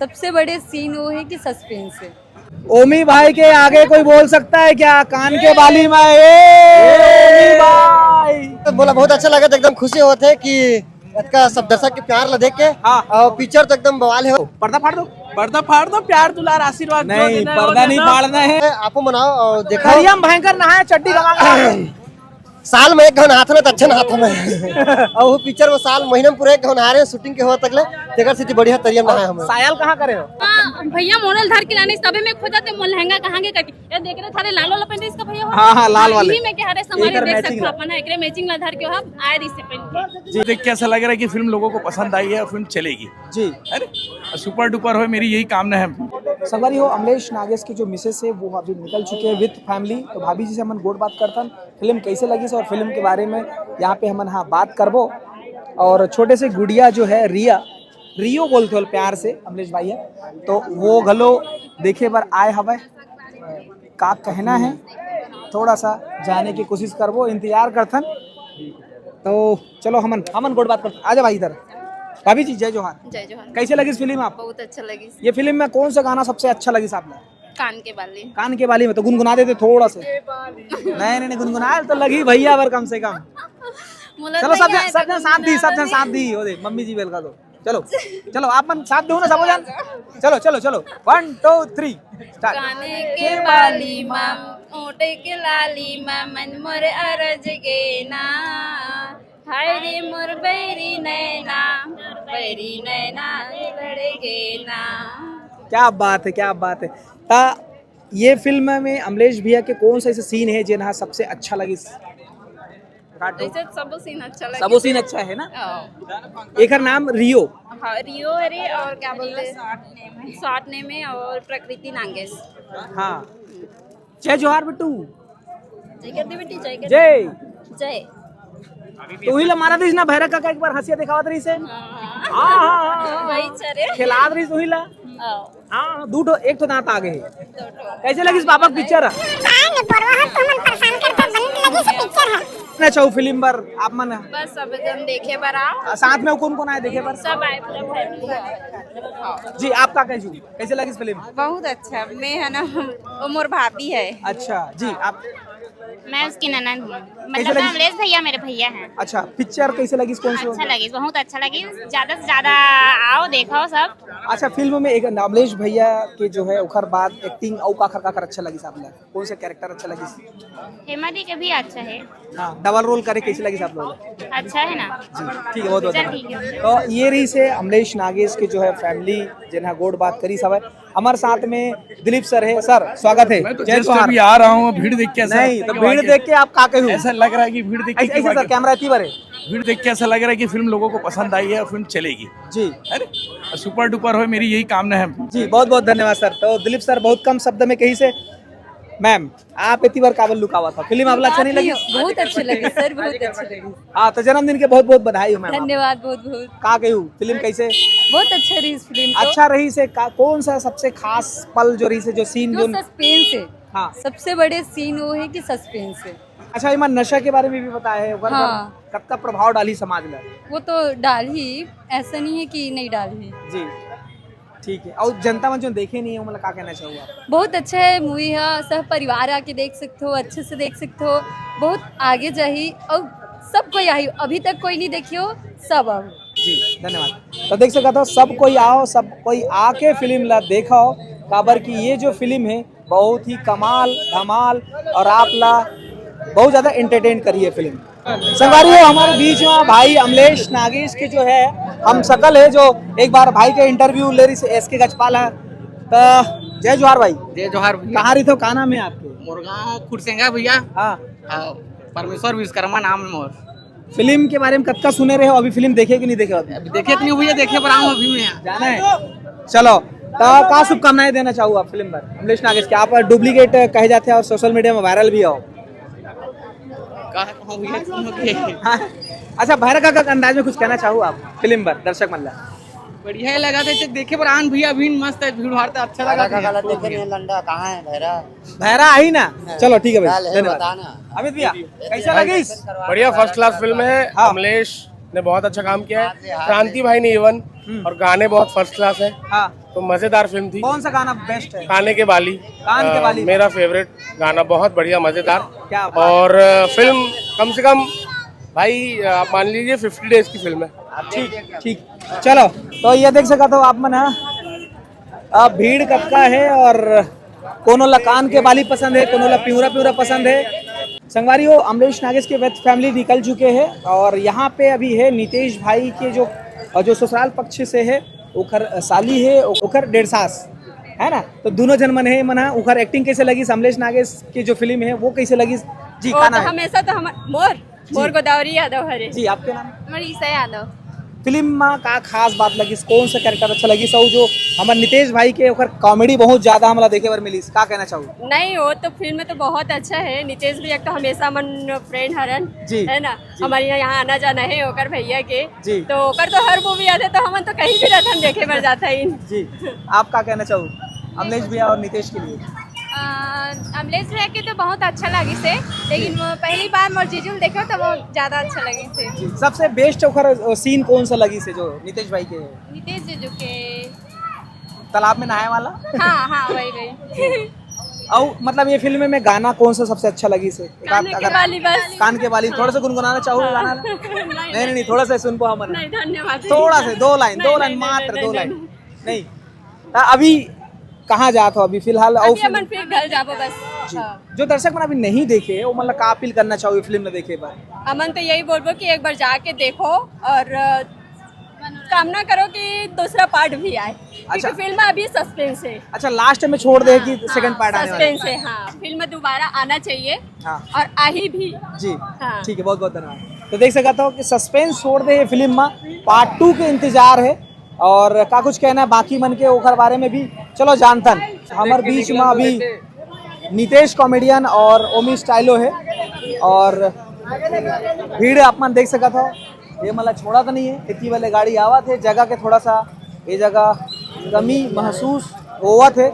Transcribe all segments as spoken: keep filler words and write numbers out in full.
सबसे बड़े सीन वो है कि सस्पेंस है। ओमी भाई के आगे कोई बोल सकता है क्या? कान के बाली में, ए, ओमी भाई। बोला, बहुत अच्छा लगा, तो एकदम खुशी होत हे कि इतना सब दर्शक के प्यार ला देख के। हाँ। और पिक्चर तो एकदम बवाल है। पर्दा फाड़ दो। पर्दा फाड़ दो, प्यार, दुलार, आशीर्वाद जो नहीं, देना है, वो पर्दा दे नहीं दो। फाड़ना है। आपो मनाओ और देखो। दरिया में भयंकर नहाए, चड्डी गवा के। साल में एक घन हाथ में तो अच्छा नहात हमें। और वो पिक्चर में साल महीना में पूरा एक घन आ रहे हैं शूटिंग के होत तक ले, तेकर से बढ़िया तरिया में नहाए हमें। सायल कहाँ करे हो? हाँ, भैया मॉडल धर के लाने, तबे में खोजा थे, मोर लहंगा कहाँ के कटी। ये देख रहे थारे लाल वाला पहने इसका भैया हो? हाँ, हाँ, लाल हाँ, वाले। यही में क्या हरे सामान एकर देख matching सकता ला। अपन है, एकरे मैचिंग ला धर के हो, हम आए रही से पहन के। जी, देख के ऐसा लग रहा है कि फिल्म लोगों को पसंद आई है और फिल्म चलेगी। जी। अरे, सुपर डुपर हो, मेरी यही कामना है। संगवारी हो, अमलेश नागेश की जो मिसेस है, वो अभी निकल चुके हैं विथ फैमिली। तो भाभी जी से हमन गोठ बात करथन, फिल्म कैसे लगिस और फिल्म के बारे में यहाँ पे हमन, हाँ, बात करबो। और छोटे से गुड़िया जो है, रिया, रियो बोलते हो प्यार से अमलेश भाई है, तो वो घलो देखे बर आए हवय। का कहना है, थोड़ा सा जाने की कोशिश करबो, इंतजार करथन। तो चलो हमन, हमन गोठ बात करथन। आजा भाई इधर। भाभी जी, जय जोहार। जय जोहार। कैसे लगिस फिल्म आप? बहुत अच्छा लगिस। ये फिल्म में कौन सा गाना सबसे अच्छा लगिस आप ला? कान के बाली। कान के बाली में तो गुनगुना देते थोड़ा से। नहीं, नहीं, नहीं, गुनगुना तो लगी भैया बर कम से कम। मोला चलो, नहीं सब जन, आए सब तो जन साथ दी, गुनगुना सब जन नहीं। साथ दी। हो दे, मम्मी जी बेलका दो। चलो, चलो, आप मन साथ दो ना, सब जन। चलो, चलो, चलो, वन, टू, थ्री, स्टार्ट। काने के बाली मा, ओटे के लाली मा, मन मोर अरज गे ना। हाय रे मोर बैरी नैना, बैरी नैना ले लड़ गे ना। क्या बात है, क्या बात है। ता ये फिल्म में अमलेश भैया के कौन सा ऐसा सीन है जेन हा सबसे अच्छा लगिस? काटो। वैसे तो सबो सीन अच्छा लगे। सबो सीन अच्छा है ना? हाँ। एकर नाम रियो। हाँ, रियो हरे और क्या बोलते हैं? शॉर्ट नेम है और प्रकृति नागेश। हाँ। जय जोहार बिट्टू। जय कर दे बेटी, जय कर दे। जय। जय। तो वही ला मारा दीस ना, भैरा काका एक बार हंसिया दिखावत रही से। हाँ, हाँ, हाँ, हाँ। वही चरे। खिलात रही से वही ला। हाँ। हाँ, दू ठो, एक ठो दांत आ गए। दो ठो। कैसे लगिस पापा पिक्चर? आएंगे बोरवा, हम तुमन परेशान करते, बंद लगी से पिक्चर है। ना चाहू फिल्म बर आप मन? बस सब जन देखे बर आओ। आ, साथ में कौन कौन आए देखे बर? सब आए, पूरा फैमिली। जी, आप का कहे छू? कैसे लगिस फिल्म? बहुत अच्छा। मैं है ना, वो मोर भाभी है। अच्छा जी, आप? मैं उसकी ननद हूँ, मतलब लगी? अमलेश भैया मेरे भैया हैं। अच्छा, पिक्चर कैसे लगिस, कौन सी? अच्छा लगिस, बहुत अच्छा लगिस, ज्यादा से ज्यादा आओ, देखो सब। अच्छा, फिल्म में एक अमलेश भैया के जो है ओखर बाद एक्टिंग अउ काखर काखर अच्छा लगिस आप ला? कौन सा कैरेक्टर अच्छा लगिस? हेमा दी के भी अच्छा है। हाँ, डबल रोल करे कैसे लगिस आप लोग? अच्छा है ना? जी, ठीक है, बहुत बहुत चल, धन्यवाद। ठीक है। तो ये रही से अमलेश नागेश के जो है फैमिली, जिन्हा गोठ बात करी सब है। हमारे साथ में दिलीप सर है। सर, स्वागत है। मैं तो जय just जोहार। अभी आ रहा हूँ, भीड़ देख के ऐसा नहीं, तो भीड़ देख के आप का कहू? ऐसा लग रहा है कि भीड़ देख के ऐसे, ऐसे क्यों सर, आगे? कैमरा इतनी बार है। भीड़ देख के ऐसा लग रहा है कि फिल्म लोगों को पसंद आई है और फिल्म चलेगी। जी। अरे, सुपर डुपर हो, मेरी यही कामना है। जी, बहुत बहुत धन्यवाद सर। तो दिलीप सर बहुत कम शब्द में कही से, मैम, आप इतनी बार काबर लुकावा था? फिल्म आपला अच्छा नहीं लगी? बहुत अच्छे लगे सर, बहुत अच्छे लगे। हाँ, तो जन्मदिन के बहुत बहुत बधाई हो मैम। धन्यवाद बहुत बहुत। का कहू, फिल्म कैसे? बहुत अच्छा रही इस फिल्म तो। अच्छा रही से का, कौन सा सबसे खास पल जो रही से, जो सीन जो जो सस्पेंस है। हाँ। सबसे बड़े सीन वो है कि सस्पेंस है। अच्छा, एमा नशा के बारे में भी बताया है, ओकर हाँ। बर कतका प्रभाव डाली समाज ला? वो तो डाली, ऐसा नहीं है कि नहीं डाली। जी, ठीक है। और जनता मन जो देखे नहीं है, ओमन ला का कहना चाहूँगा? बहुत अच्छा है मूवी, हाँ, सब परिवार आके देख सकते हो, अच्छे से देख सकते हो, बहुत आगे जाही और सब कोई आई, अभी तक कोई नहीं देखियो, सब आओ। जी, धन्यवाद। तो देख सकत हो, सब कोई आओ, सब कोई आके फिल्म ला देखो, काबर कि ये जो फिल्म है बहुत ही कमाल धमाल और आप ला बहुत ज्यादा एंटरटेन करी है फिल्म। संगवारी हो, हमारे बीच में भाई अमलेश नागेश के जो है हम सकल है, जो एक बार भाई के इंटरव्यू ले रही एस के गजपाल है। तो जय जोहार भाई। जय जोहार भैया। कहाँ रही थे, का नाम है आपके? मोरगांव खुरसेंगा भैया। हाँ। हाँ, परमेश्वर विश्वकर्मा नाम है मोर। फिल्म के बारे में कतका सुने रहे हो, अभी फिल्म देखे कि नहीं देखे हो अभी? अभी देखे तो नहीं भैया, देखे पर आऊँ अभी मैं। जाना है? चलो, तो का शुभकामनाएं देना चाहू आप फिल्म पर, अमलेश नागेश के? आप डुप्लीकेट कहे जाते हैं और सोशल मीडिया में वायरल भी हो। का कहूँ भैया, तुम लोग के? हाँ? अच्छा, भैरा काका के अंदाज में कुछ कहना चाहू आप फिल्म पर दर्शक मन ला? बढ़िया लगा थे, देखे पर आन भैया, अभी मस्त है, भीड़ भाड़ तो अच्छा लगा भैरा था। काका ला देखे नहीं, लंडा कहाँ है भैरा? भैरा आई ना? हाँ। चलो, ठीक है भाई, चल, है, धन्यवाद। बता ना। अमित भैया, कैसा लगिस? बढ़िया, फर्स्ट क्लास फिल्म है। हाँ। अमलेश ने बहुत अच्छा काम किया है, क्रांति भाई ने इवन। और गाने बहुत फर्स्ट क्लास है। हाँ। तो मजेदार फिल्म थी। कौन सा गाना बेस्ट है? काने के बाली। कान के अ, बाली। मेरा फेवरेट गाना, बहुत बढ़िया, मजेदार। क्या बात। और अ, फिल्म कम से कम भाई, अ, आप मान लीजिए फिफ्टी डेज की फिल्म है। ठीक, ठीक। चलो, तो ये देख सकत हो आप मन ह, अब भीड़ कतका है और कोनो ला कान के बाली पसंद है, कोनो ला पिंवरा पिंवरा पसंद है। संगवारी हो, अमलेश नागेश के विथ फैमिली निकल चुके हैं और यहाँ पे अभी है नितेश भाई के जो, जो ससुराल पक्ष से है, ओखर साली है, ओखर डेढ़ सास है ना, तो दोनों झन मन है। मन ह, ओखर एक्टिंग कैसे लगिस, अमलेश नागेश की जो फिल्म है वो कैसे लगिस? जी, वो का तो नाम है? हमेशा तो हम मोर जी। मोर गोदावरी यादव हरे। जी, आपके नाम? मनीषा यादव। फिल्म में का खास बात लगिस, कौन सा कैरेक्टर अच्छा लगिस, और जो हमारे नितेश भाई के ओकर कॉमेडी बहुत ज्यादा हमला देखे बर मिलिस, का कहना चाहू? नहीं, वो तो फिल्म तो बहुत अच्छा है। नितेश भैया तो हमेशा मन फ्रेंड हरन, जी। है ना? जी। हमारे यहाँ, यहाँ आना जाना है ओकर भैया के। जी। तो ओकर तो हर मूवी आते तो हमन तो कहीं भी रहथन देखे बर जाता ही। जी, आप का कहना चाहू अमलेश भैया और नितेश के लिए? अ, अमलेश भैया के तो बहुत अच्छा लगिस हे, लेकिन जी। वो पहली बार मोर जीजू ल देखे तो वो ज्यादा अच्छा लगिस हे। जी, सबसे बेस्ट ओकर सीन कौन सा लगिस हे जो नितेश भाई के? नितेश जीजू के। तालाब में नहाए वाला? हाँ, हाँ, वही, वही। और मतलब ये फिल्म में गाना कौन सा सबसे अच्छा लगिस हे? एक आध कान के अगर बाली बस। कान के बाली, थोड़ा सा गुनगुनाना चाहूँ हाँ। गाना? नहीं, नहीं, नहीं। नहीं, नहीं, थोड़ा सा सुन पाओ हमन। नहीं, धन्यवाद। थोड़ा सा, दो लाइन, नहीं, दो नहीं, लाइन, नहीं, मात्र नहीं, दो नहीं, लाइन। नहीं। नहीं। ता अभी कहाँ जात हो अभी फिलहाल? अभी और फिर हमन फिर घर जाबो बस। जी। हाँ। जो दर्शक मन अभी नहीं देखे हे, वो मतलब का अपील करना चाहू फिल्म में देखे बर? हमन तो यही बोलबो कि एक बार जाके देखो और, अ, कामना करो कि दूसरा पार्ट भी आए, क्योंकि अच्छा। फिल्म अभी सस्पेंस है। अच्छा, लास्ट में छोड़ दे हाँ, कि सेकंड हाँ, पार्ट आने वाला है। सस्पेंस है, हाँ, फिल्म दोबारा आना चाहिए हाँ। और आही भी। जी, हाँ। ठीक है, बहुत बहुत धन्यवाद। तो देख सकत हो कि सस्पेंस छोड़ दे ये फिल्म में, पार्ट टू के इंतजार है। और का कुछ कहना है बाकी मन के ओखर बारे में भी, चलो जानथन। हमर बीच में अभी नितेश कॉमेडियन और ओमी स्टाइलो है और भीड़ आप मन देख सकत हो, ये मतलब छोड़ा तो नहीं है, इतनी वाले गाड़ी आवत है, जगह के थोड़ा सा ये जगह कमी महसूस होवत है।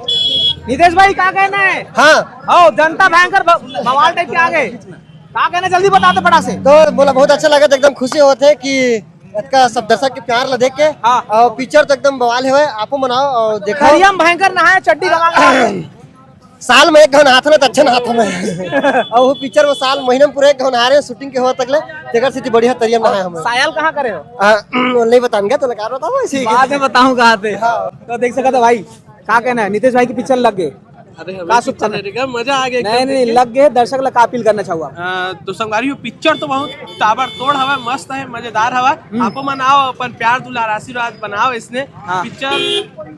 नितेश भाई, का कहना है? हाँ। हो, जनता भयंकर ब-, बवाल टाइप के आ गए, का कहना, जल्दी बता दो फटाक से। तो बोला, बहुत अच्छा लगा, तो एकदम खुशी होत है कि इतका सब दर्शक के प्यार ला देख के। हाँ। और पिक्चर तो एकदम बवाल है, आपो मन आओ और देखो। करिया म भयंकर नहाए, चड्डी लगा के। साल में एक घन हाथ ना, तो अच्छा नहात हूँ मैं। और वो पिक्चर में साल महीना में पूरा एक घन आ रहे हैं, शूटिंग के होत तक ले, तेकर से बढ़िया तरिया में नहाए हम। सायल कहाँ करे हो? आ, नहीं बताऊंगा, तो लगा बताओ ऐसे ही। बाद में बताऊं कहाँ थे। हाँ। तो देख सकत हो भाई, का कहना है, नितेश भाई की पिक्चर लग गए? अरे, हमें का पिक्चर सुख है, ठीक है, मजा आ गया नहीं, एकदम नहीं, देख के। लग गए, दर्शक ला का अपील करना चाहू आप? आ, तो संगवारी हो, पिक्चर तो बहुत ताबड़तोड़ हवा, मस्त है, मजेदार हवा। हम्म। आपो मन आओ, अपन प्यार दुलार आशीर्वाद बनाओ इसने। हाँ। पिक्चर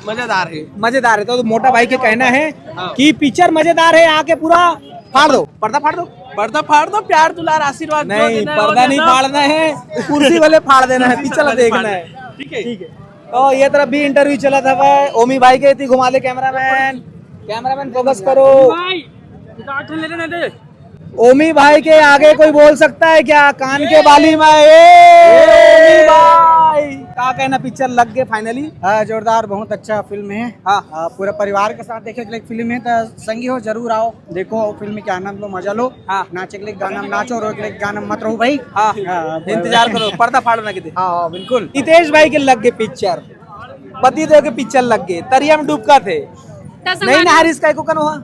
मजेदार है। मजेदार है। तो मोटा भाई के कहना है हाँ। कि पिक्चर मजेदार है, आके पूरा फाड़ दो, पर्दा फाड़ दो। पर्दा फाड़ दो, प्यार दुलार आशीर्वाद जो नहीं, देना है, वो पर्दा नहीं देना। फाड़ना है, कुर्सी वाले फाड़ देना है, पिक्चर वाले देखना फाड़ है। ठीक है। ठीक है। तो ये तरफ भी इंटरव्यू चलत हवय, ओमी भाई के एती घुमा दे कैमरामैन, कैमरामैन फोकस करो। भाई, उतार ले लेना दे। ओमी भाई के आगे कोई बोल सकता है क्या? कान के बाली में, ए, ओमी भाई, का कहना, पिक्चर लग गए फाइनली? हाँ, जोरदार, बहुत अच्छा फिल्म है। हाँ। आ, पूरा परिवार के साथ देखे के लायक फिल्म है, तो संगी हो जरूर आओ, देखो फिल्म के आनंद लो, मजा लो। हाँ। नाचे के लिए गाना में नाचो, रो के लिए गाना में मत रहो भाई। हाँ। हाँ, इंतजार करो, पर्दा फाड़ो ना किते। हाँ, हाँ, बिल्कुल। नितेश भाई के लग गए पिक्चर, पति देव के पिक्चर लग गए, तरिया में डूबका थे, त नहीं संगवारी नहारिस का एको कन वहाँ?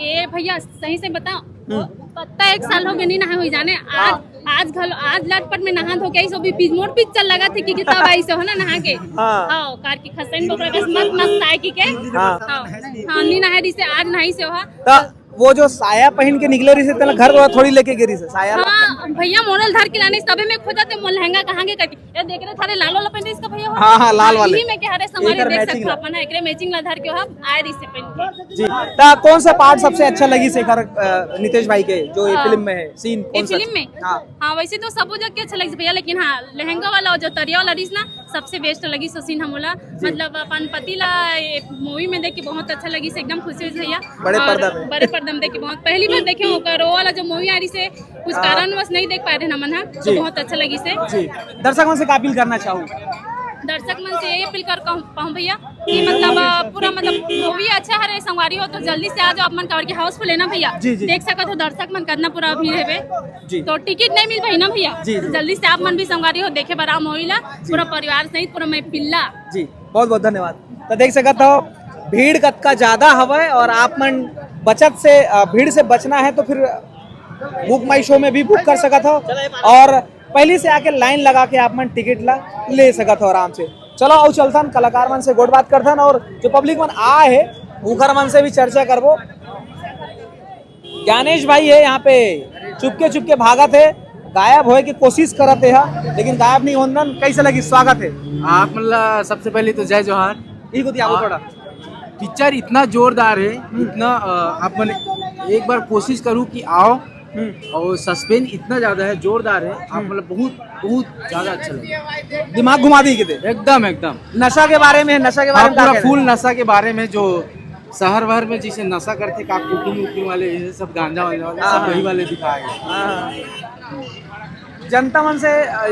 ए भैया, सही से बताओ, हम्म। पत्ता एक साल हो गए नहीं नहाए हुए जाने। आज, हाँ। आज घलो, आज लटपट में नहा धो के आई सो भी पिच-, मोर पिक्चर लगा थे कि किताब आई से हो ना नहा के। हाँ। हाँ, कार की खसैन बोकरा कस मत, मस्त आए की के। हाँ। हाँ, हाँ, नहीं नहाए रिसे आज नहाई से हो। त वो जो साया पहन के निकले रही से, तेला घर वाला थोड़ी लेके गे रही से, साया ला। हाँ, भैया मोरल धर के लाने, सबे में खोजा थे, मोर लहंगा कहाँ के कटी। ये देख रहे थारे लाल वाला पहन रहे इसका भैया हो? हाँ, हाँ, लाल हाँ, वाले। इही में के हरे संगवारी एकर देख matching सकते हो ला। अपन, एकरे मैचिंग ला धर के हो, आए रही से पहन के। जी, त कौन सा पार्ट सबसे अच्छा लगी से एकर, अ, नितेश भाई के, जो ये हाँ। फिल्म में है, सीन ये कौन सा? फिल्म में? हाँ। हाँ, वैसे तो सब जगह के अच्छा लगी भैया, लेकिन हाँ, लहंगा वाला और जो तरिया वाला रहीस ना, सबसे बेस्ट लगी सो सीन हमोला। जी। मतलब अपन पति ला ये मूवी में देख के बहुत अच्छा लगी से, एकदम खुशी हुई भैया। बड़े और पर्दा में। बड़े पर्दा में देख के बहुत, पहली बार देखे हूँ ओकर, वो वाला जो मूवी आ रही से, कुछ हाँ। कारणवश नहीं देख पाए थे ना मन, हाँ, तो जी। बहुत अच्छा लगी से। जी, दर्शक मन से का अपील करना चाहूँ? दर्शक मन से ये अपील कर कहूँ, कहूँ भैया कि मतलब अ, पूरा मतलब मूवी अच्छा हरे संगवारी हो, तो जल्दी से आ जाओ आप मन, काबर के हाउसफुल है ना भैया। जी, जी। देख सकत हो दर्शक मन कितना पूरा भीड़ है बे। जी। तो टिकट नहीं मिल पाई ना भैया। जी, जी। जल्दी से आप मन भी संगवारी हो देखे बर आ मूवी ला, पूरा परिवार सहित पूरा महफिल ला। जी, बहुत बहुत धन्यवाद। तो देख सकत हो भीड़ कतका ज्यादा हवय और आप मन बचत से अ, भीड़ से बचना है तो फिर बुक माई शो में भी बुक कर सकत हो और पहले से आके लाइन लगा के आप मन टिकट ला ले सकत हो आराम से। चलो, अउ चलथन कलाकार मन से गोठ बात करथन और जो पब्लिक मन आए हे उखर मन से भी चर्चा करबो। ज्ञानेश भाई है यहाँ पे, चुपके चुपके भागत है, गायब होए के कोशिश करत है, लेकिन गायब नहीं होन दन। कैसे लगी? स्वागत है। आप मतलब सबसे पहले तो जय जोहार। ठीक होती आपको हाँ। थोड़ा। पिक्चर इतना जोरदार है, इतना अ, आप मन एक बार कोशिश करूँ कि आओ। हम्म। और सस्पेंस इतना ज्यादा है, जोरदार है। आप मतलब बहुत बहुत ज्यादा अच्छा लगा। दिमाग घुमा दी किते। एकदम एकदम। नशा के बारे में, नशा के बारे हाँ, में का पूरा कह रहे फुल हैं? नशा के बारे में, जो शहर भर में जिसे नशा करते का कुकिंग वुकिंग वाले, ये सब गांजा वांजा वाले, हाँ। सब वही वाले दिखाए हैं। हाँ। जनता मन से अ,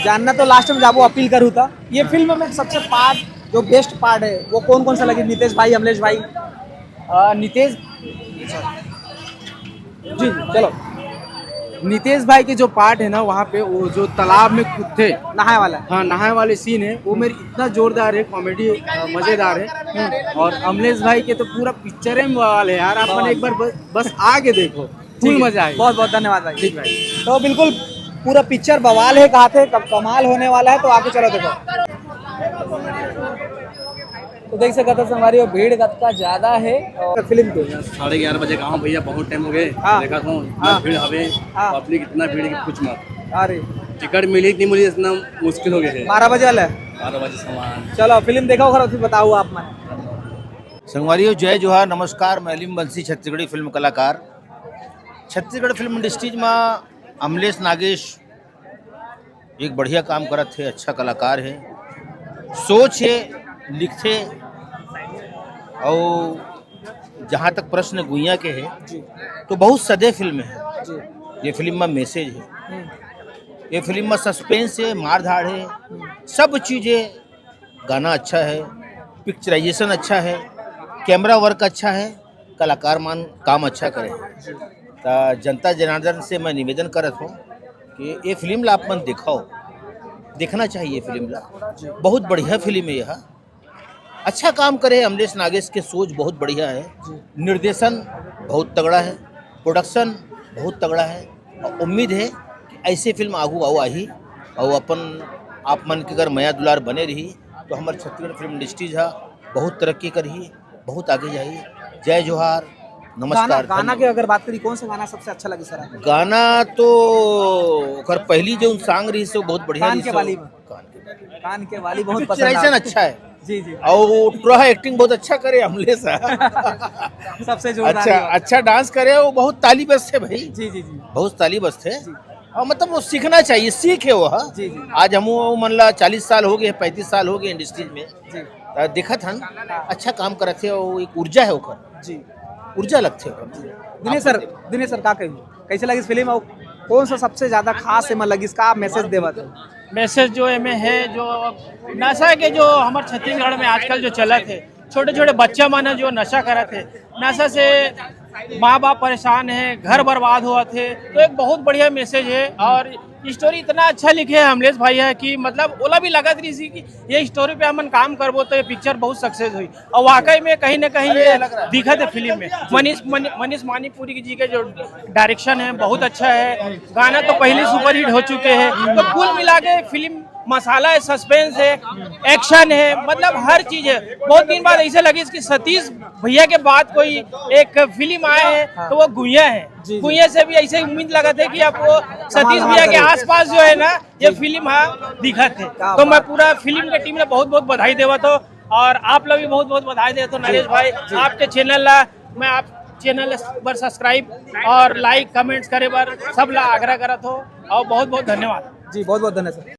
जानना तो लास्ट में जाबो अपील करूँ था। ये फिल्म में सबसे पार्ट जो बेस्ट पार्ट है वो कौन कौन सा लगे? नितेश भाई, अमलेश भाई? अ, नितेश जी, चलो। नितेश भाई के जो पार्ट है ना, वहाँ पे वो जो तालाब में कूदते, नहाए वाला। हाँ, नहाए वाले सीन है, वो मेरे इतना जोरदार है, कॉमेडी मजेदार है। और अमलेश भाई के तो पूरा पिक्चर में बवाल है यार। आप बवाल। एक बार बस, बस आके देखो, फुल ठीक है। मजा आएगा। बहुत बहुत धन्यवाद भाई। ठीक भाई। तो बिल्कुल पूरा पिक्चर बवाल है, कहा थे कब कमाल होने वाला है, तो आके चलो देखो। तो देख सकत हो संगवारी हो, भीड़ कतका ज्यादा है और फिल्म के। साढ़े ग्यारह बजे कहाँ भैया, बहुत टाइम हो गए। हाँ। देखा था इतना हाँ। भीड़ हवे, हाँ। पब्लिक इतना भीड़ कि कुछ मत। अरे। टिकट मिली कि नहीं मिली, इतना मुश्किल हो गया है। बारह बजे वाला है। बारह बजे सामान। चलो फिल्म देखा होगा, फिर बताओ आप मन। संगवारी हो, जय जोहार, नमस्कार। मैं अलीम बंसी, छत्तीसगढ़ी फिल्म कलाकार। छत्तीसगढ़ फिल्म इंडस्ट्रीज में अमलेश नागेश एक बढ़िया काम करत हे, अच्छा कलाकार हे, सोच हे, लिखथे। और जहाँ तक प्रश्न गुइया के हे, जी। तो बहुत सदे फिल्म हे। जी। ये फिल्म में मैसेज हे, हम्म। ये फिल्म में सस्पेंस हे, मारधाड़ हे, हम्म। सब चीज़ हे। गाना अच्छा हे, पिक्चराइजेशन अच्छा हे, कैमरा वर्क अच्छा हे, कलाकार मन काम अच्छा करे। त जनता जनार्दन से मैं निवेदन करत हूँ कि ये फिल्म ला आप मन दिखाओ, देखना चाहिए फिल्म ला। बहुत बढ़िया फिल्म हे यह, अच्छा काम करे। अमलेश नागेश के सोच बहुत बढ़िया हे, निर्देशन बहुत तगड़ा हे, प्रोडक्शन बहुत तगड़ा हे। और उम्मीद हे कि ऐसे फिल्म आगू आओ आही और अपन आप मन के अगर मया दुलार बने रही तो हमर छत्तीसगढ़ फिल्म इंडस्ट्रीज हा बहुत तरक्की करही, बहुत आगे जाही। जय जोहार, नमस्कार, गाना, गाना के धन्यवाद। अगर बात करी, कौन सा गाना सबसे अच्छा लगे सर आपको? गाना तो ओकर पहली जो सॉन्ग रही से वो बहुत बढ़िया कान रही के से। बाली में। कान के बाली। कान के बाली बहुत पसंद पिक्चराइजेशन आया। अच्छा है। जी, जी। और वो टुरा एक्टिंग बहुत अच्छा करे अमलेश हा। सबसे जोरदार अच्छा, ही बात। अच्छा डांस करे, वो बहुत ताली बजथे भाई। जी, जी, जी। बहुत ताली बजथे। जी। हाँ, मतलब वो सीखना चाहिए, सीख है वो, हाँ। जी, जी। आज हम वो मन ला चालीस साल हो गए, पैंतीस साल हो गए इंडस्ट्रीज में। जी। अ, देखत हन, हाँ। अच्छा काम करत हे, वो एक ऊर्जा है ओकर। जी। ऊर्जा लगथे ओकर। दिनेश सर, दिनेश सर, का कही? कैसे लगी फिल्म और कौन सा सबसे ज्यादा खास एमा लगिस, का मैसेज देवत हे? मैसेज जो एमे है, जो नशा के जो हमर छत्तीसगढ़ में आजकल जो चलत हे, छोटे-छोटे बच्चा मन ह जो नशा करत हे, नशा से माँ बाप परेशान हे, घर बर्बाद होवत हे, तो एक बहुत बढ़िया मैसेज हे। और स्टोरी इतना अच्छा लिखे हे अमलेश भाई ह कि मतलब ओला भी लगत रहिस कि ये स्टोरी पे हमन काम करबो तो ये पिक्चर बहुत सक्सेस होही। और वाकई में कहीं ना कहीं ये दिखत हे फिल्म में। मनीष मनी, मनीष मानीपुरी जी के जो डायरेक्शन है बहुत अच्छा है, गाना तो पहले सुपरहिट हो चुके हैं, तो कुल मिला के फिल्म मसाला है, सस्पेंस है, एक्शन है, मतलब हर चीज है। बहुत दिन बाद ऐसे लगिस कि सतीश भैया के बाद कोई एक फिल्म आए है तो वो गुइया है। जी, जी। गुइया से भी ऐसे उम्मीद लगत हे कि अब वो सतीश भैया के आसपास जो है ना, ये फिल्म हा दिखत हे। तो मैं पूरा फिल्म के टीम ला बहुत बहुत बधाई देवत हों और आप ला भी बहुत बहुत बधाई देवत हों नरेश भाई। आपके चैनल ला मैं आप चैनल बर सब्सक्राइब और लाइक कमेंट्स करे बर सब ला आग्रह करत हों और बहुत बहुत धन्यवाद। जी, बहुत बहुत धन्यवाद सर।